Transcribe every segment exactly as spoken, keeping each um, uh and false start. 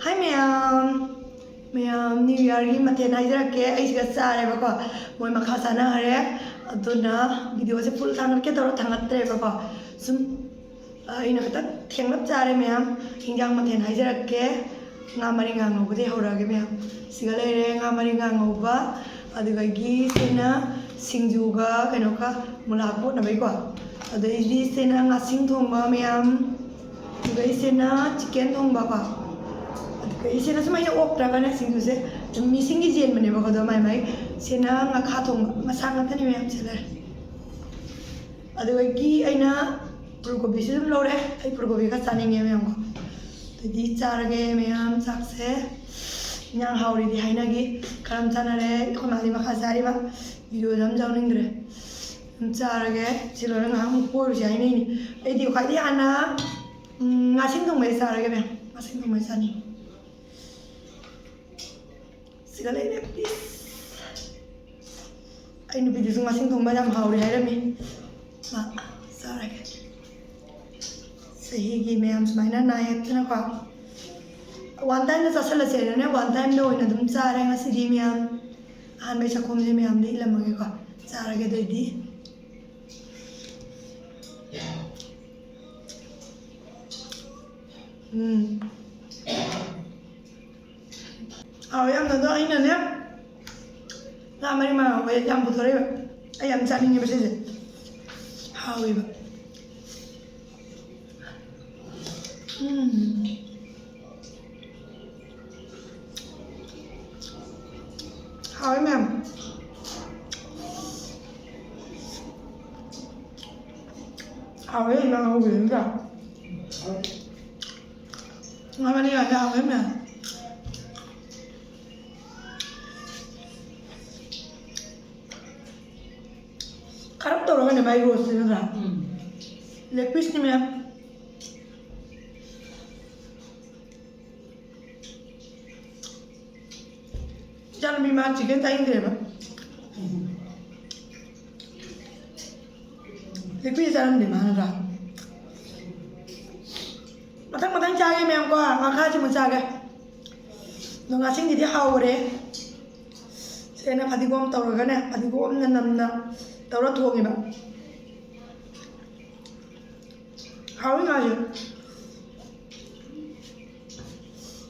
ꯍꯥꯏ ꯃꯌꯥꯝ, ꯃꯌꯥꯝ, ꯅ꯭ꯌꯨ ꯌꯥꯔꯒꯤ ꯃꯊꯦꯜ ꯍꯥꯏꯖꯔꯛꯀꯦ꯫ ꯑꯩꯁꯤꯒ ꯆꯥꯔꯦꯕꯀꯣ, ꯃꯣꯏ ꯃꯈꯥ ꯆꯥꯅꯈ꯭ꯔꯦ꯫ ꯑꯗꯨꯅ ꯚꯤꯗꯤꯑꯣꯁꯦ ꯐꯨꯜ ꯊꯥꯡꯒꯠꯀꯦ ꯇꯧꯔ ꯊꯥꯡꯒꯠꯇ꯭ꯔꯦꯕꯀꯣ꯫ ꯁꯨꯝ, ꯑ, ꯑꯩꯅ ꯈꯤꯇꯪ ꯊꯦꯡꯂꯞ ꯆꯥꯔꯦ ꯃꯌꯥꯝ꯫ ꯍꯤꯟꯖꯥꯡ ꯃꯊꯦꯜ ꯍꯥꯏꯖꯔꯛꯀꯦ꯫ ꯉꯥ ꯃꯔꯤꯡ ꯉꯥ ꯉꯧꯕꯗꯩ ꯍꯧꯔꯛꯑꯒꯦ ꯃꯌꯥꯝ꯫ ꯁꯤꯒ ꯂꯩꯔꯦ ꯉꯥ ꯃꯔꯤꯡ ꯉꯥ ꯉꯧꯕ, ꯑꯗꯨꯗꯒꯤ ꯁꯤꯅ ꯁꯤꯡꯖꯨꯒ ꯀꯩꯅꯣꯒ ꯃꯨꯂꯥ ꯀꯣꯠꯅꯕꯩꯀꯣ꯫ ꯑꯗꯩꯗꯤ ꯁꯤꯅ ꯉꯥꯁꯤꯡ ꯊꯣꯡꯕ ꯃꯌꯥꯝ, ꯑꯗꯨꯒ ꯁꯤꯅ ꯆꯤꯛꯀꯟ ꯊꯣꯡꯕꯀꯣ꯫ ꯑꯗꯨꯒ ꯁꯤꯅ ꯁꯨꯃꯥꯏꯅ ꯑꯣꯛꯇ꯭ꯔꯒꯅ ꯁꯤꯡꯖꯨꯁꯦ ꯑꯗꯨꯝ ꯃꯤꯁꯤꯡꯒꯤ ꯆꯦꯟꯕꯅꯦꯕꯀꯣ꯫ ꯑꯗꯣ ꯃꯥꯏ ꯃꯥꯏ ꯁꯤꯅ ꯉꯥꯈꯥ ꯊꯣꯡꯕ, ꯃꯁꯥ ꯉꯥꯛꯇꯅꯤ ꯃꯌꯥꯝ ꯁꯤ ꯂꯩꯔꯦ꯫ ꯑꯗꯨꯗꯒꯤ ꯑꯩꯅ ꯐꯨꯜ ꯀꯣꯕꯤꯁꯨ ꯑꯗꯨꯝ ꯂꯧꯔꯦ꯫ ꯑꯩ ꯐꯨꯜ ꯀꯣꯕꯤ ꯈꯔ ꯆꯥꯅꯤꯡꯉꯦ ꯃꯌꯥꯝꯀꯣ꯫ ꯑꯗꯨꯗꯤ ꯆꯥꯔꯒꯦ ꯃꯌꯥꯝ ꯆꯥꯛꯁꯦ꯫ ꯏꯟꯖꯥꯡ ꯍꯥꯎꯔꯤꯗꯤ ꯍꯥꯏꯅꯈꯤ꯫ ꯀꯔꯝ ꯆꯥꯅꯔꯦ? ꯑꯩꯈꯣꯏ ꯃꯥꯗꯤ ꯃꯈꯥ ꯆꯥꯔꯤꯕ꯫ ꯚꯤꯗꯤꯑꯣꯗ ꯑꯝ ꯌꯥꯎꯅꯤꯡꯗ꯭ꯔꯦ꯫ ꯑꯗꯨꯝ ꯆꯥꯔꯒꯦ꯫ ꯁꯤ ꯂꯣꯏꯔꯒ ꯉꯥꯏꯍꯥꯛ ꯑꯃꯨꯛ ꯀꯣꯏꯔꯨꯁꯦ ꯍꯥꯏꯅꯩꯅꯤ꯫ ꯑꯩꯗꯤ ꯈ꯭ꯋꯥꯏꯗꯒꯤ ꯍꯥꯟꯅ, ꯎꯝ, ꯉꯥꯁꯤꯡ ꯊꯣꯡꯕꯁꯦ ꯆꯥꯔꯒꯦ ꯃꯌꯥꯝ꯫ ꯉꯥꯁꯤꯡ ꯊꯣꯡꯕꯁꯦ ꯆꯥꯅꯤꯡꯉꯤ꯫ ꯁꯤꯒ ꯂꯩꯔꯦ, ꯄꯤꯁ꯫ ꯑꯩ ꯅꯨꯄꯤꯗꯨꯁꯨ ꯉꯥꯁꯤꯡ ꯊꯣꯡꯕ ꯌꯥꯝ ꯍꯥꯎꯔꯦ ꯍꯥꯏꯔꯝꯃꯤ꯫ ꯃꯥ ꯆꯥꯔꯒꯦ꯫ ꯆꯍꯤꯒꯤ ꯃꯌꯥꯝ ꯁꯨꯃꯥꯏꯅ ꯅꯥꯏꯌꯦꯗꯅꯀꯣ꯫ ꯋꯥꯟ ꯇꯥꯏꯝꯗ ꯆꯥꯁꯤꯜꯂꯁꯦꯅꯅꯦ, ꯋꯥꯟ ꯇꯥꯏꯝꯗ ꯑꯣꯏꯅ ꯑꯗꯨꯝ ꯆꯥꯔꯦ ꯉꯁꯤꯗꯤ ꯃꯌꯥꯝ꯫ ꯑꯍꯥꯟꯕꯩ ꯆꯥꯛꯈꯣꯝꯁꯦ ꯃꯌꯥꯝꯗ ꯏꯜꯂꯝꯃꯒꯦꯀꯣ꯫ ꯆꯥꯔꯒꯦ ꯑꯗꯨꯑꯣꯏꯗꯤ꯫ ꯎꯝ꯫ ꯍꯥꯎꯋꯦ ꯌꯥꯝꯅ꯫ ꯑꯗꯣ ꯑꯩꯅꯅꯦ, ꯉꯥ ꯃꯔꯤ ꯃꯉꯥ ꯍꯧꯕ ꯌꯥꯝ ꯄꯨꯊꯣꯔꯛꯏꯕ꯫ ꯑꯩ ꯌꯥꯝ ꯆꯥꯅꯤꯡꯉꯦꯕ ꯁꯤꯁꯦ꯫ ꯍꯥꯎꯋꯦꯕ꯫ ꯎꯝ꯫ ꯍꯥꯎꯋꯦ ꯃꯌꯥꯝ꯫ ꯍꯥꯎꯋꯦ ꯏꯃꯥ ꯍꯧꯕꯤꯗꯨꯅ꯫ ꯉꯥ ꯃꯔꯤ ꯉꯥꯁꯦ ꯍꯥꯎꯋꯦ ꯃꯌꯥꯝ꯫ ꯈꯔꯞ ꯇꯧꯔꯒꯅꯦ ꯃꯥꯏ ꯔꯣꯁꯁꯦ ꯅꯠꯇ꯭ꯔꯥ? ꯎꯝ꯫ ꯂꯦꯒ ꯄꯤꯁꯅꯤ ꯃꯌꯥꯝ꯫ ꯏꯆꯥꯅꯨꯄꯤ ꯃꯥ ꯆꯤꯛꯀꯟ ꯆꯥꯅꯤꯡꯗ꯭ꯔꯦꯕ꯫ ꯂꯦꯒ ꯄꯤꯁ ꯆꯥꯔꯝꯗꯦ ꯃꯥ ꯅꯠꯇ꯭ꯔꯥ? ꯃꯊꯪ ꯃꯊꯪ ꯆꯥꯒꯦ ꯃꯌꯥꯝ ꯀꯣ, ꯉꯥꯈꯥꯁꯤꯃ ꯆꯥꯒꯦ꯫ ꯅꯣꯡꯉꯥꯁꯤꯡꯒꯤꯗꯤ ꯍꯥꯎꯈꯔꯦ꯫ ꯁꯦꯅ ꯐꯗꯤꯒꯣꯝ ꯇꯧꯔꯒꯅꯦ, ꯐꯗꯤꯒꯣꯝꯅ ꯅꯝꯅ ꯇꯧꯔ ꯊꯣꯡꯉꯦꯕ꯫ ꯍꯥꯎꯏ ꯉꯥꯁꯦ꯫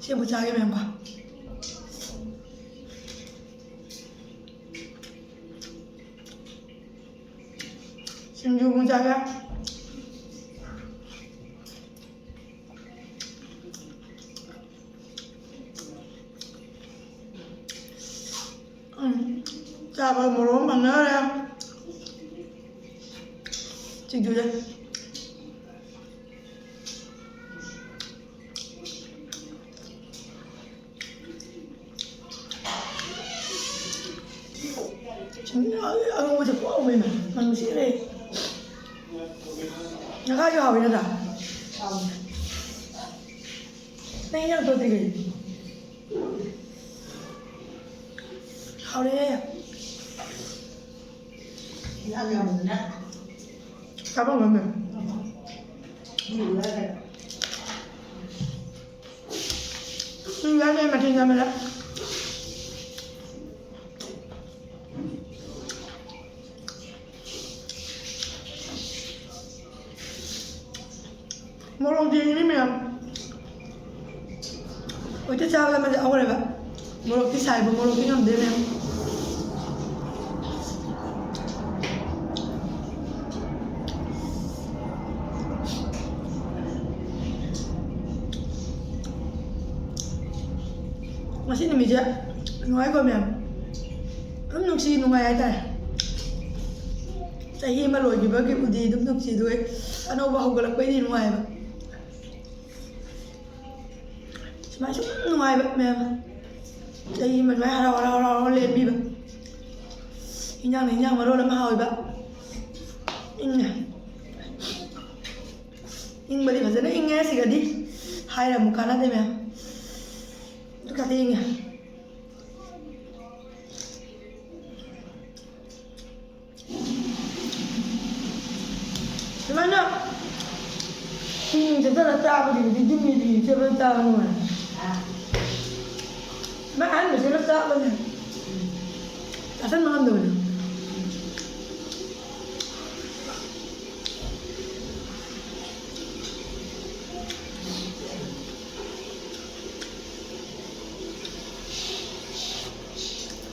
ꯁꯤ ꯑꯃꯨꯛ ꯆꯥꯒꯦ ꯃꯌꯥꯝꯕ꯫ ꯁꯤꯡꯖꯨ ꯑꯃꯨꯛ ꯆꯥꯒꯦ꯫ ꯎꯝ, ꯆꯥꯕ ꯃꯣꯔꯣꯛ ꯑꯃ ꯐꯪꯅꯔꯦ꯫ ꯁꯤꯡꯖꯨꯁꯦ꯫ ꯑꯉꯧꯕꯁꯦ ꯄꯨꯍꯥꯎ ꯑꯃ, ꯃꯅꯝ ꯅꯨꯡꯁꯤꯈ꯭ꯔꯦ꯫ ꯉꯥꯒꯥꯁꯨ ꯍꯥꯎꯋꯤ ꯅꯠꯇ꯭ꯔꯥ? ꯍꯥꯎꯋꯤ꯫ ꯅꯪ ꯏꯟꯖꯥꯡ ꯇꯣꯠꯇ꯭ꯔꯤ ꯀꯩꯒꯤ? ꯍꯥꯎꯔꯦ꯫ ꯏꯟꯖꯥꯡ ꯌꯥꯝꯃꯟꯗꯅ꯫ ꯆꯥꯐꯝ ꯈꯪꯗꯦ꯫ ꯎꯝ, ꯌꯥꯔꯦ꯫ ꯎꯝ, ꯌꯥꯔꯦ, ꯃꯊꯦꯜ ꯌꯥꯝꯃꯜꯂꯦ꯫ ꯃꯣꯔꯣꯛ ꯌꯦꯡꯉꯤꯅꯤ ꯃꯌꯥꯝ꯫ ꯍꯧꯖꯤꯛꯇ ꯆꯥꯕꯗ ꯃꯁꯦ ꯍꯧꯔꯦꯕ꯫ ꯃꯣꯔꯣꯛꯇꯤ ꯁꯥꯏꯕ, ꯃꯣꯔꯣꯛꯇꯤ ꯉꯝꯗꯦ ꯃꯌꯥꯝ꯫ ꯉꯁꯤ ꯅꯨꯃꯤꯠꯁꯦ ꯅꯨꯡꯉꯥꯏꯀꯣ ꯃꯌꯥꯝ? ꯑꯗꯨꯝ ꯅꯨꯡꯁꯤ ꯅꯨꯡꯉꯥꯏ ꯍꯥꯏꯇꯥꯔꯦ꯫ ꯆꯍꯤ ꯑꯃ ꯂꯣꯏꯈꯤꯕꯒꯤꯕꯨꯗꯤ ꯑꯗꯨꯝ ꯅꯨꯡꯁꯤꯗꯣꯏ, ꯑꯅꯧꯕ ꯍꯧꯒꯠꯂꯛꯄꯩꯗꯤ ꯅꯨꯡꯉꯥꯏꯕ꯫ ꯁꯨꯃꯥꯏ ꯁꯨꯝ ꯅꯨꯡꯉꯥꯏꯕ ꯃꯌꯥꯝ꯫ ꯆꯍꯤ ꯑꯃ ꯁꯨꯃꯥꯏ ꯍꯔꯥꯎ ꯍꯔꯥꯎ ꯍꯔꯥꯎ ꯍꯔꯥꯎ ꯂꯦꯟꯕꯤꯕ꯫ ꯏꯟꯖꯥꯡꯅ ꯏꯟꯖꯥꯡ ꯃꯔꯣꯜ ꯑꯃ ꯍꯥꯎꯋꯤꯕ꯫ ꯏꯪꯅ꯫ ꯏꯪꯕꯗꯤ ꯐꯖꯅ ꯏꯪꯉꯦ ꯁꯤꯒꯗꯤ꯫ ꯍꯥꯏꯔ ꯑꯃꯨꯛ ꯀꯥꯟꯅꯗꯦ ꯃꯌꯥꯝ꯫ ꯑꯗꯨ ꯈꯛꯇ ꯏꯪꯉꯦ꯫ ꯁꯨꯃꯥꯏꯅ ꯆꯤꯡ ꯆꯠꯇꯅ ꯆꯥꯕꯒꯤꯕꯨꯗꯤ ꯌꯨꯝꯒꯤ ꯆꯤꯡ ꯆꯠꯄꯗ ꯆꯥꯕ ꯅꯨꯡꯉꯥꯏ꯫ ꯆꯥꯕꯅꯦ꯫ ꯆꯥꯁꯟꯕ ꯉꯝꯗꯕꯅꯦ꯫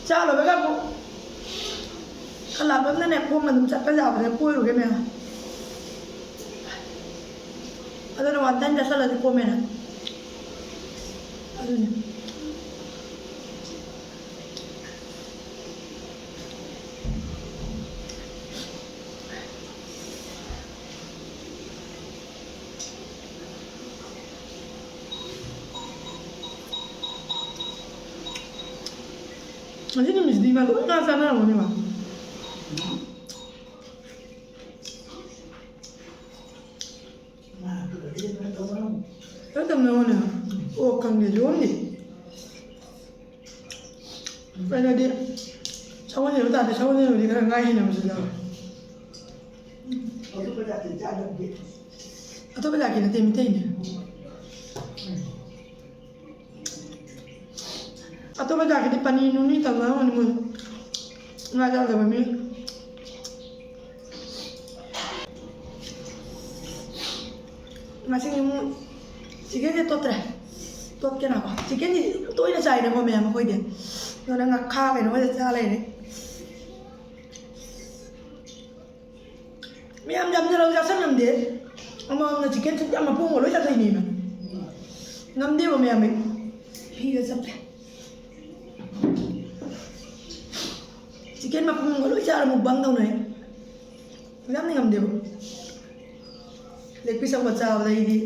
ꯆꯥ ꯂꯣꯏꯕꯒ ꯑꯃꯨꯛ ꯈꯔ ꯂꯥꯞꯄꯝꯅꯅꯦ ꯈꯣꯡꯅ ꯑꯗꯨꯝ ꯆꯠꯄ ꯌꯥꯕꯅꯦ, ꯀꯣꯏꯔꯨꯒꯦ ꯃꯌꯥꯝ꯫ ꯑꯗꯨꯅ one time ꯆꯥꯁꯜꯂꯗꯤ ꯀꯣꯝꯃꯦꯅ꯫ ꯑꯗꯨꯅꯤ꯫ ꯉꯁꯤ ꯅꯨꯃꯤꯠꯁꯤꯗꯤ ꯏꯃꯥ ꯂꯣꯏ ꯉꯥ ꯆꯥꯅꯔꯝꯒꯅꯤꯕ꯫ ꯂꯣꯏ ꯇꯧꯅꯔꯝꯒꯅꯤ꯫ ꯑꯣ, ꯈꯪꯗꯦ, ꯌꯣꯟꯗꯦ꯫ ꯀꯩꯅꯣꯗꯤ, ꯁꯒꯣꯜꯁꯦꯟ ꯅꯨꯃꯤꯠ ꯇꯥꯗꯦ, ꯁꯒꯣꯜꯁꯦꯟ ꯅꯨꯃꯤꯠꯇꯤ ꯈꯔ ꯉꯥ ꯍꯦꯟꯅꯕꯁꯨ ꯌꯥꯎꯋꯦ꯫ ꯑꯇꯣꯞꯄ ꯖꯥꯇꯤ ꯆꯥꯗꯕꯗꯤ꯫ ꯑꯇꯣꯞꯄ ꯖꯥꯇꯤ ꯅꯠꯇꯦ, ꯃꯤꯇꯩꯅꯦ꯫ ꯑꯇꯣꯞꯄ ꯖꯥꯠꯀꯤꯗꯤ ꯄꯅꯤ ꯅꯨꯡꯅꯤ ꯇꯧꯅꯔꯝꯒꯅꯤ ꯃꯣꯏ꯫ ꯉꯥ ꯆꯥꯗꯕ ꯃꯤ꯫ ꯉꯁꯤꯗꯤ ꯑꯃꯨꯛ ꯆꯤꯛꯀꯟꯁꯦ ꯇꯣꯠꯇ꯭ꯔꯦ꯫ ꯇꯣꯠꯀꯦꯅꯀꯣ꯫ ꯆꯤꯛꯀꯟꯁꯤ ꯇꯣꯏꯅ ꯆꯥꯏꯗꯅꯀꯣ ꯃꯌꯥꯝ ꯑꯩꯈꯣꯏꯗꯤ꯫ ꯑꯗꯨꯅ ꯉꯥꯈꯥ ꯀꯩꯅꯣ ꯈꯛꯇ ꯆꯥ ꯂꯩꯔꯦ꯫ ꯃꯌꯥꯝ ꯌꯥꯝꯅ ꯂꯧ ꯆꯥꯁꯟ ꯉꯝꯗꯦ꯫ ꯑꯃꯃꯝꯅ ꯆꯤꯛꯀꯟ ꯁꯨꯛ ꯌꯥꯝ ꯃꯄꯨꯝ ꯑꯃ ꯂꯣꯏ ꯆꯥꯊꯣꯛꯏꯅꯦꯕ꯫ ꯉꯝꯗꯦꯕ ꯃꯌꯥꯝ ꯑꯩ꯫ ꯐꯤꯒ ꯆꯞꯄꯦ꯫ ꯆꯤꯛꯀꯟ ꯃꯄꯨꯝ ꯑꯃ ꯂꯣꯏ ꯆꯥꯔ ꯃꯨꯛꯕꯥꯡ ꯇꯧꯅꯩ꯫ ꯌꯥꯝꯅ ꯉꯝꯗꯦꯕ꯫ ꯂꯦꯒ ꯄꯤꯁ ꯑꯃ ꯆꯥꯕꯗ ꯑꯩꯗꯤ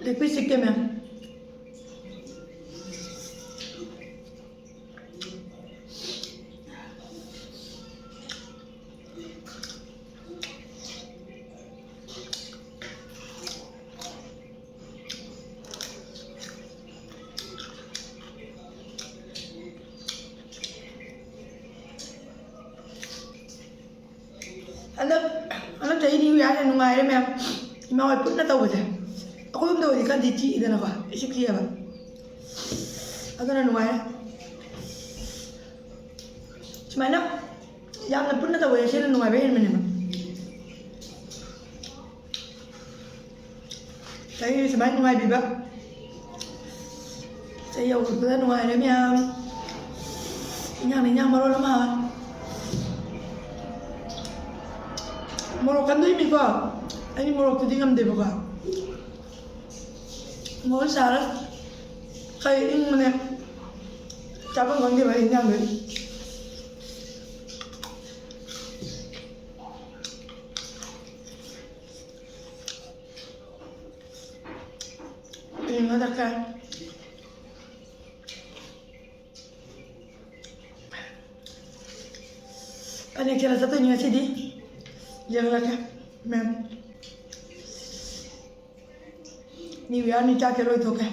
Leg piece chicken, ma'am. ꯍꯟꯗꯛ ꯍꯟꯗꯛ ꯆꯍꯤꯗꯤ ꯌꯥꯝꯅ ꯅꯨꯡꯉꯥꯏꯔꯦ ꯃꯌꯥꯝ, ꯏꯃꯥ ꯍꯣꯏ ꯄꯨꯟꯅ ꯇꯧꯕꯁꯦ꯫ ꯑꯩꯈꯣꯏ ꯌꯨꯝꯗ ꯑꯣꯏꯗꯤ ꯈꯔꯗꯤ ꯆꯤꯛꯏꯗꯅꯀꯣ, ꯏꯆꯤꯛ ꯆꯤꯛꯑꯦꯕ꯫ ꯑꯗꯨꯅ ꯅꯨꯡꯉꯥꯏꯔꯦ꯫ ꯁꯨꯃꯥꯏꯅ ꯌꯥꯝꯅ ꯄꯨꯟꯅ ꯇꯧꯕꯁꯦ ꯁꯤꯅ ꯅꯨꯡꯉꯥꯏꯕ ꯍꯦꯟꯕꯅꯦꯕ꯫ ꯆꯍꯤ ꯁꯨꯃꯥꯏꯅ ꯅꯨꯡꯉꯥꯏꯕꯤꯕ꯫ ꯆꯍꯤ ꯌꯧꯔꯛꯄꯗ ꯅꯨꯡꯉꯥꯏꯔꯦ ꯃꯌꯥꯝ꯫ ꯏꯟꯖꯥꯡꯅ ꯏꯟꯖꯥꯡ ꯃꯔꯣꯜ ꯑꯃ ꯍꯥꯎꯋꯦ꯫ ꯃꯣꯔꯣꯛ ꯀꯟꯗꯣꯏꯅꯤꯀꯣ꯫ ꯑꯩꯗꯤ ꯃꯣꯔꯣꯛꯇꯨꯗꯤ ꯉꯝꯗꯦꯕꯀꯣ꯫ ꯃꯣꯔꯣꯛ ꯁꯥꯔ ꯈꯔ ꯏꯪꯕꯅꯦ꯫ ꯆꯥꯐꯝ ꯈꯪꯗꯦꯕ ꯑꯩ ꯏꯟꯖꯥꯡꯗꯨꯗꯤ꯫ ꯎꯝ, ꯍꯟꯗꯛꯁꯦ ꯐꯅꯦꯛ ꯁꯦꯠꯂ ꯆꯠꯇꯣꯏꯅꯤ ꯉꯁꯤꯗꯤ꯫ ꯌꯦꯡꯂꯒꯦ, ꯃꯦꯝ꯫ ꯅ꯭ꯌꯨ ꯏꯌꯥꯔꯅꯤ, ꯆꯥꯛꯁꯦ ꯂꯣꯏꯊꯣꯛꯀꯦ꯫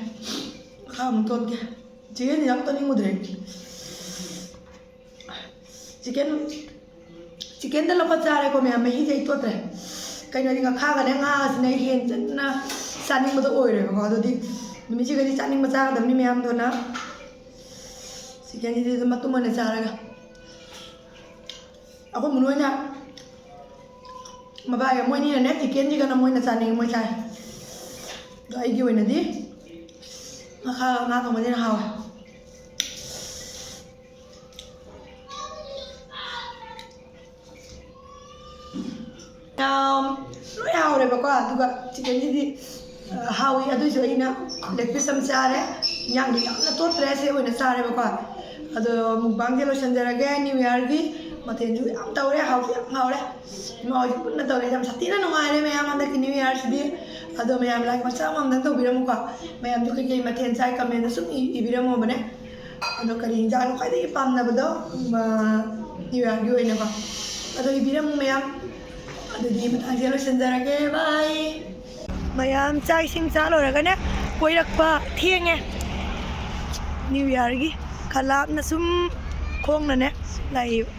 ꯃꯈꯥ ꯑꯃꯨꯛ ꯇꯣꯠꯀꯦ꯫ ꯆꯤꯛꯀꯟꯗꯤ ꯌꯥꯝ ꯇꯣꯠꯅꯤꯡꯉꯨꯗ꯭ꯔꯦ꯫ ꯆꯤꯛꯀꯟ, ꯆꯤꯛꯀꯟꯗ ꯂꯧꯈꯠ ꯆꯥꯔꯦꯀꯣ ꯃꯌꯥꯝ, ꯃꯍꯤꯁꯦ ꯑꯩ ꯇꯣꯠꯇ꯭ꯔꯦ꯫ ꯀꯩꯅꯣꯗꯤ ꯉꯥꯈꯥꯒꯅꯦ ꯉꯥꯁꯤꯅ ꯑꯩ ꯍꯦꯟꯖꯟꯅ ꯆꯥꯅꯤꯡꯕꯗꯣ ꯑꯣꯏꯔꯦꯕꯀꯣ꯫ ꯑꯗꯨꯗꯤ ꯅꯨꯃꯤꯠꯁꯤꯒꯗꯤ ꯆꯥꯅꯤꯡꯕ ꯆꯥꯒꯗꯕꯅꯤ ꯃꯌꯥꯝꯗꯨꯅ꯫ ꯆꯤꯛꯀꯟꯁꯤꯗꯤ ꯑꯗꯨꯝ ꯃꯇꯨꯝ ꯑꯣꯏꯅ ꯆꯥꯔꯒ꯫ ꯑꯩꯈꯣꯏ ꯃꯨꯅꯣꯏꯅ ꯃꯕꯥꯏꯒ ꯃꯣꯏꯅꯤꯅꯅꯦ ꯆꯤꯛꯀꯟꯁꯤꯒꯅ ꯃꯣꯏꯅ ꯆꯥꯅꯤꯡꯉꯤ ꯃꯣꯏ ꯆꯥꯏ꯫ ꯑꯗꯣ ꯑꯩꯒꯤ ꯑꯣꯏꯅꯗꯤ ꯉꯥꯈꯥ ꯉꯥ ꯊꯣꯡꯕꯁꯤꯅ ꯍꯥꯎꯋꯦ꯫ ꯌꯥꯝ ꯂꯣꯏ ꯍꯥꯎꯔꯦꯕꯀꯣ꯫ ꯑꯗꯨꯒ ꯆꯤꯛꯀꯟꯁꯤꯗꯤ, ꯑ, ꯍꯥꯎꯏ꯫ ꯑꯗꯨꯏꯁꯨ ꯑꯩꯅ ꯂꯦꯒ ꯄꯤꯁ ꯑꯃ ꯆꯥꯔꯦ꯫ ꯏꯟꯖꯥꯡꯗꯤ ꯌꯥꯝꯅ ꯇꯣꯠꯇ꯭ꯔꯦ, ꯁꯤ ꯑꯣꯏꯅ ꯆꯥꯔꯦꯕꯀꯣ꯫ ꯑꯗꯣ ꯃꯨꯛꯕꯥꯡꯁꯦ ꯂꯣꯏꯁꯤꯟꯖꯔꯒꯦ꯫ ꯅ꯭ꯌꯨ ꯏꯌꯥꯔꯒꯤ ꯃꯊꯦꯜꯁꯨ ꯌꯥꯝ ꯇꯧꯔꯦ, ꯍꯥꯎꯁꯨ ꯌꯥꯝ ꯍꯥꯎꯔꯦ꯫ ꯏꯃꯥ ꯍꯣꯏꯁꯨ ꯄꯨꯟꯅ ꯇꯧꯔꯦ꯫ ꯌꯥꯝ ꯁꯥꯊꯤꯅ ꯅꯨꯡꯉꯥꯏꯔꯦ ꯃꯌꯥꯝ ꯍꯟꯗꯛꯀꯤ New Yearꯁꯤꯗꯤ꯫ ꯑꯗꯣ ꯃꯌꯥꯝ like ꯃꯆꯥ ꯑꯃ ꯑꯝꯇꯪ ꯇꯧꯕꯤꯔꯝꯃꯨꯀꯣ꯫ ꯃꯌꯥꯝꯁꯨ ꯀꯩꯀꯩ ꯃꯊꯦꯜ ꯆꯥꯏ commentꯗ ꯁꯨꯝ ꯏ-, ꯏꯕꯤꯔꯝꯃꯣꯕꯅꯦ꯫ ꯑꯗꯣ ꯀꯔꯤ ꯌꯦꯟꯖꯥꯡꯅꯣ ꯈ꯭ꯋꯥꯏꯗꯒꯤ ꯄꯥꯝꯅꯕꯗꯣ, ꯃ-, New Yearꯒꯤ ꯑꯣꯏꯅꯀꯣ꯫ ꯑꯗꯣ ꯏꯕꯤꯔꯝꯃꯨ ꯃꯌꯥꯝ꯫ ꯑꯗꯨꯗꯤ ꯃꯇꯥꯡꯁꯤꯗ ꯂꯣꯏꯁꯤꯟꯖꯔꯒꯦ꯫ Bye꯫ ꯃꯌꯥꯝ ꯆꯥꯛ ꯏꯁꯤꯡ ꯆꯥ ꯂꯣꯏꯔꯒꯅꯦ ꯀꯣꯏꯔꯛꯄ ꯊꯦꯡꯉꯦ꯫ New Yearꯒꯤ ꯈꯔ ꯂꯥꯞꯅ ꯁꯨꯝ ꯈꯣꯡꯅꯅꯦ ꯂꯥꯛꯏꯕ꯫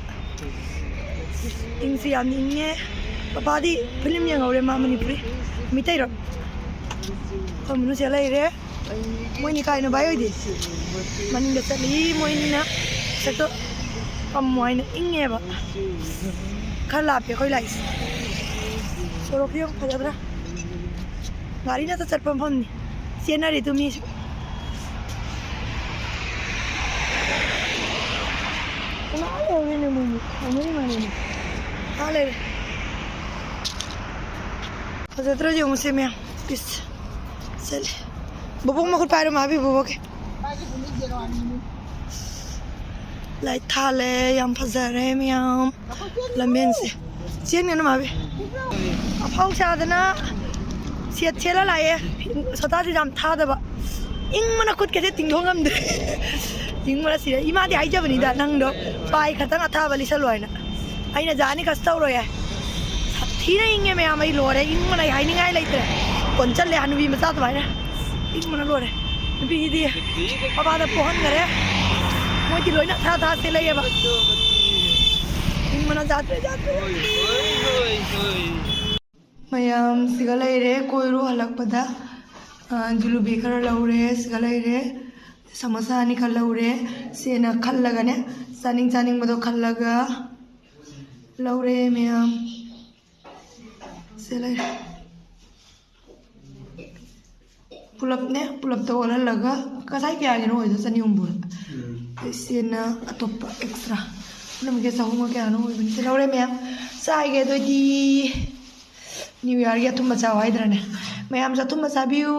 ꯏꯪꯁꯨ ꯌꯥꯝ ꯏꯪꯉꯦ꯫ ꯄꯄꯥꯗꯤ ꯐꯤꯂꯝ ꯌꯦꯡꯍꯧꯔꯦ, ꯃꯥ ꯃꯅꯤꯄꯨꯔꯤ꯫ ꯃꯤꯇꯩꯔꯣ? ꯑꯩꯈꯣꯏ ꯃꯅꯨꯡꯁꯤꯗ ꯂꯩꯔꯦ꯫ ꯃꯣꯏꯅꯤ ꯀꯥꯏꯅꯣ ꯚꯥꯏ ꯍꯣꯏꯗꯤ? ꯃꯅꯤꯡꯗ ꯆꯠꯂꯤ ꯃꯣꯏꯅꯤꯅ꯫ ꯁꯛꯇꯣ ꯄꯝꯃꯣ ꯍꯥꯏꯅ ꯏꯪꯉꯦꯕ꯫ ꯈꯔ ꯂꯥꯞꯄꯦ ꯑꯩꯈꯣꯏ ꯂꯥꯛꯏꯁꯦ꯫ ꯁꯣꯔꯣꯛꯁꯦ ꯌꯦꯡꯉꯨ, ꯐꯖꯗ꯭ꯔꯥ? ꯒꯥꯔꯤ ꯉꯥꯛꯇ ꯆꯠꯄ ꯃꯐꯝꯅꯤ꯫ ꯆꯦꯟꯅꯔꯤ ꯑꯗꯨ ꯃꯤꯁꯨ꯫ ꯀꯅꯥ ꯂꯩꯍꯧꯔꯤꯅꯣ ꯃꯣꯏꯅꯤ? ꯃꯣꯏꯅꯤ ꯃꯥꯜꯂꯦꯅꯦ꯫ ꯑꯥ ꯂꯩꯔꯦ꯫ ꯐꯖꯗ꯭ꯔꯣ ꯌꯦꯡꯉꯨꯁꯦ ꯃꯌꯥꯝ꯫ ꯄꯤꯁ꯫ ꯆꯠꯂꯦ꯫ ꯕꯣꯕꯣꯛ ꯃꯈꯨꯠ ꯄꯥꯏꯔꯣ, ꯃꯥꯕꯤ ꯕꯣꯕꯣꯛꯀꯤ꯫ ꯂꯥꯏꯠ ꯊꯥꯜꯂꯦ, ꯌꯥꯝ ꯐꯖꯔꯦ ꯃꯌꯥꯝ꯫ ꯂꯝꯕꯦꯟꯁꯦ꯫ ꯆꯦꯟꯒꯅꯨ ꯃꯥꯕꯤ꯫ ꯑꯐꯥꯎ ꯁꯥꯗꯅ ꯁꯦꯠ ꯁꯦꯠꯂ ꯂꯥꯛꯑꯦ꯫ ꯁꯣꯇꯥꯁꯤ ꯌꯥꯝ ꯊꯥꯗꯕ꯫ ꯏꯪꯕꯅ ꯈꯨꯠꯀꯁꯦ ꯇꯤꯡꯊꯣꯛ ꯉꯝꯗ꯭ꯔꯦ꯫ ꯏꯪꯕꯅ ꯁꯤꯔꯦ꯫ ꯏꯃꯥꯗꯤ ꯍꯥꯏꯖꯕꯅꯤꯗ, ꯅꯪꯗꯣ ꯄꯥꯏ ꯈꯇꯪ ꯑꯊꯥꯕ ꯂꯤꯠꯁꯜꯂꯣ ꯍꯥꯏꯅ꯫ ꯑꯩꯅ ꯖꯥꯅꯤ ꯀꯁ ꯇꯧꯔꯣꯏ ꯍꯥꯏ꯫ ꯁꯥꯊꯤꯅ ꯏꯪꯉꯦ ꯃꯌꯥꯝ, ꯑꯩ ꯂꯣꯏꯔꯦ꯫ ꯏꯪꯕꯅ ꯑꯩ ꯍꯥꯏꯅꯤꯡꯉꯥꯏ ꯂꯩꯇ꯭ꯔꯦ꯫ ꯀꯣꯟꯁꯤꯜꯂꯦ ꯍꯅꯨꯕꯤ ꯃꯆꯥ ꯑꯗꯨꯃꯥꯏꯅ꯫ ꯏꯪꯕꯅ ꯂꯣꯏꯔꯦ꯫ ꯅꯨꯄꯤꯁꯤꯗꯤ ꯃꯄꯥꯗ ꯄꯣꯛꯍꯟꯈꯔꯦ꯫ ꯃꯣꯏꯗꯤ ꯂꯣꯏꯅ ꯑꯊꯥ ꯑꯊꯥ ꯁꯦꯠꯂꯛꯑꯦꯕ꯫ ꯏꯪꯕꯅ ꯖꯥꯠ ꯖꯥꯠ꯫ ꯃꯌꯥꯝ ꯁꯤꯒ ꯂꯩꯔꯦ, ꯀꯣꯏꯔꯨ ꯍꯜꯂꯛꯄꯗ, ꯑ, ꯖꯤꯂꯨꯕꯤ ꯈꯔ ꯂꯧꯔꯦ, ꯁꯤꯒ ꯂꯩꯔꯦ, ꯁꯃꯣꯁꯥ ꯑꯅꯤ ꯈꯔ ꯂꯧꯔꯦ꯫ ꯁꯦꯅ ꯈꯜꯂꯒꯅꯦ, ꯆꯥꯅꯤꯡ ꯆꯥꯅꯤꯡꯕꯗꯣ ꯈꯜꯂꯒ ꯂꯧꯔꯦ ꯃꯌꯥꯝ꯫ ꯁꯤ ꯂꯩꯔꯦ꯫ ꯄꯨꯂꯞꯅꯦ, ꯄꯨꯂꯞꯇ ꯑꯣꯜꯍꯜꯂꯒ ꯉꯁꯥꯏ ꯀꯌꯥꯒꯤꯅꯣ ꯑꯣꯏꯗꯣ? ꯆꯅꯤ ꯍꯨꯝꯐꯨ꯫ ꯎꯝ꯫ ꯁꯤꯅ ꯑꯇꯣꯞꯄ extra꯫ ꯄꯨꯝꯅꯃꯛꯀꯤ ꯆꯍꯨꯝꯒ ꯀꯌꯥꯅꯣ ꯑꯣꯏꯕꯅꯤ꯫ ꯁꯤ ꯂꯧꯔꯦ ꯃꯌꯥꯝ꯫ ꯆꯥꯏꯒꯦ ꯑꯗꯨꯑꯣꯏꯗꯤ꯫ New Yearꯒꯤ ꯑꯊꯨꯝꯕ ꯆꯥꯎ ꯍꯥꯏꯗ꯭ꯔꯅꯦ? ꯃꯌꯥꯝꯁꯨ ꯑꯊꯨꯝꯕ ꯆꯥꯕꯤꯌꯨ꯫